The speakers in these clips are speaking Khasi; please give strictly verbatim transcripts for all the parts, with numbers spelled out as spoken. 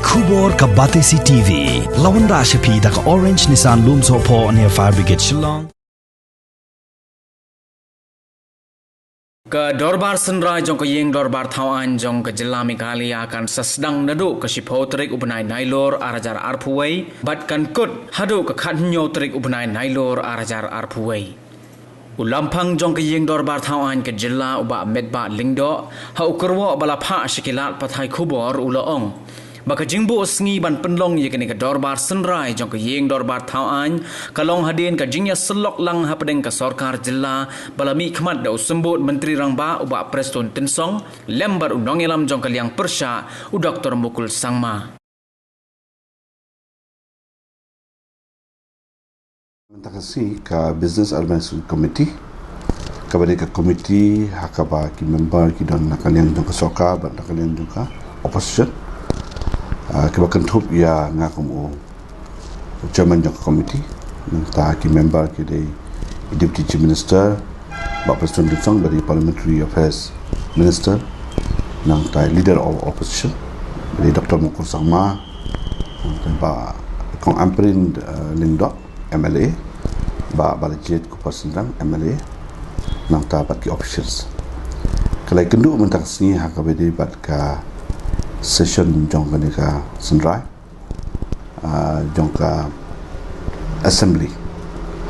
Khubor ka Batesi T V. La wanrah sha phi da ka Orange Nissan Lumsohphoh near Fire Brigade Shillong. Ka Dorbar Synrai jong ka Ïing Dorbar Thaw Aiñ jong ka Jylla Meghalaya kan sa sdang naduh ka shiphew tarik u bnai Nailur ar hajar arphew wei bad kan kut haduh ka khathynñiew tarik u bnai Nailur ar hajar arphew wei. U Lamphang jong ka Ïing Dorbar Thaw Aiñ ka Jylla u Bah Metbah Lyngdoh ha u kyrwoh ba la phah sha ki lad pathai khubor u la ong ba ka jingbuh sngi ban pynlong ïa kane ka Dorbar Synrai jong ka Ïing Dorbar Thaw Aiñ ka long hadien ka jingïasyllok lang hapdeng ka Sorkar Jylla ba la mihkhmat da u Symbud Myntri Rangbah u Bah Prestone Tynsong lem bad u nongïalam jong ka liang pyrshah u Doktor Mukul Sangma. Mynta ka sngi ka Business Organization Committee, kaba dei ka committee ha kaba ki member ki don na ka liang jong ka sorkar bad na ka liang jong ka opposition, ah, kiba kynthup ïa nga kum u chairman jong ka committee. Nangta ki member ki dei Deputy Chief Minister Bah Prestone Tynsong, ba dei Parliamentary Affairs Minister. Nangta Leader of Opposition, ba dei Doktor Mukul Sangma. Nangta Bah Kong Ampareen, eh, Lyngdoh, M L A, Bah Balajied Kuparsynrang, M L A, nangta bad ki officials. Ka la ïakynduh mynta ka sngi ha kaba ïadei bad ka session jong kane ka synrai, ah, jong ka assembly,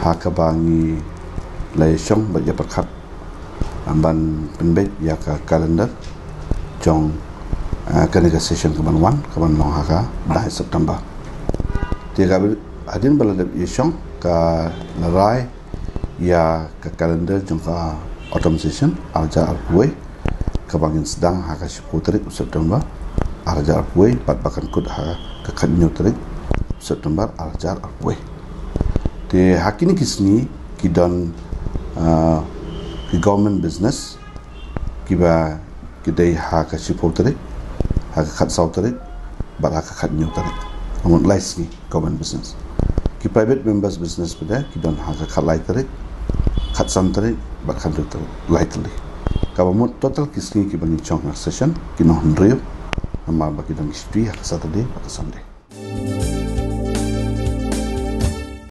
ha kaba ngi la ïashong bad ïapyrkhat, ah, ban pynbeit ïa ka calendar jong, ah, kane ka session kaban wan, kaban long ha ka dai September. Te ka hadien ba la dep ïashong, ka la rai ïa ka calendar jong ka autumn session ar hajar arphew wei, kaba ngin sdang ha ka shiphew tarik u September ar hajar arphew wei bad ba kan kut ha ka khathynñiew tarik u September ar hajar arphew wei. Te ha kine ki sngi ki don, ah, ki government business kiba ki dei ha ka shiphew tarik, ha ka khatsaw tarik bad ha ka khathynñiew tarik. Ka mut lai sngi government business. Ki private members business pat ki don ha ka khatlai tarik, khatsan tarik bad khathynriew tarik, lai tylli. Kaba mut total ki sngi kiba ngin shong ha session ki long hynriew, namar ba ki don ki shuti ha ka Saturday bad ka Sunday.